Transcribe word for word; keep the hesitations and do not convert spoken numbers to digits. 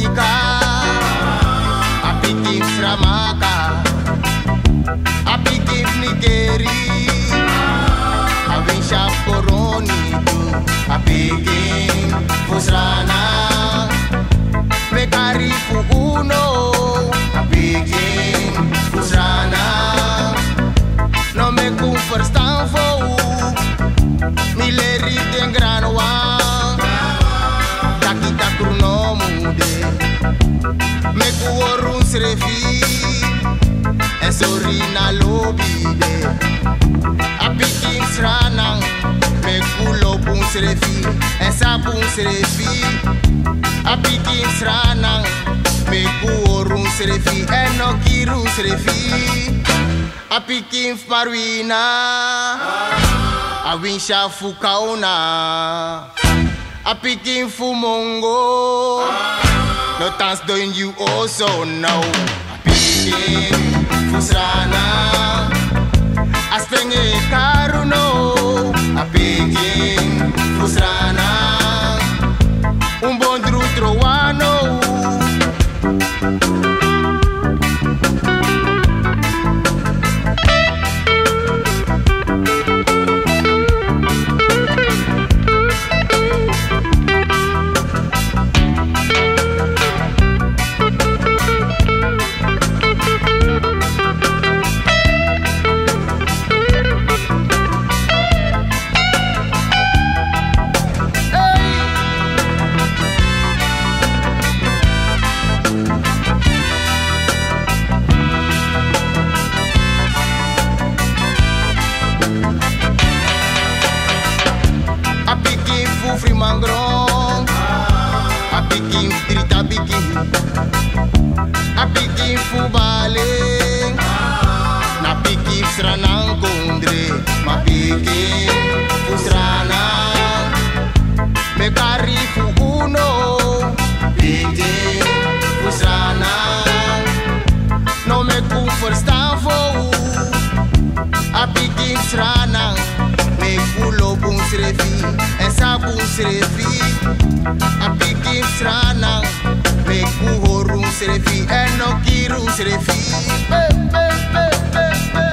Ika, a pikin fu Sramaka, a pikin fu Nigeri, a winsi a koroni tu, a pikin fu Sranan. Mi e kari fu unu, a pikin fu Sranan. No meki un ferstan fout. Mi leri den granwan taki takru no mu de. Meki un hori unsrefi, èn sori na lobi de. A pikin fu Sranan, meki un lobi unsrefi, èn sabi unsrefi. A pikin fu Sranan, meki un hori unsrefi, èn no kiri unsrefi. A pikin fu Marwina, a winsi a fu Kauna, a pikin fu Mongo, no tan sidon ini yu oso now. A pikin fu Sranan, a sfenge karu no, a pikin fu Sranan, un bondru trowan no. A pikin fu Frimangron, a pikin fu Dritabiki, a pikin fu Bale, na pikin fu Sranan kondre, ma pikin fu Sranan. Mi e kari fu unu, pikin fu Sranan. No meki un ferstan fout. A pikin fu Sranan, meki un lobi unsrefi, èn sabi unsrefi. A pikin fu Sranan, meki un hori unsrefi, èn no kiri unsrefi. Pe, pe, pe, pe, pe.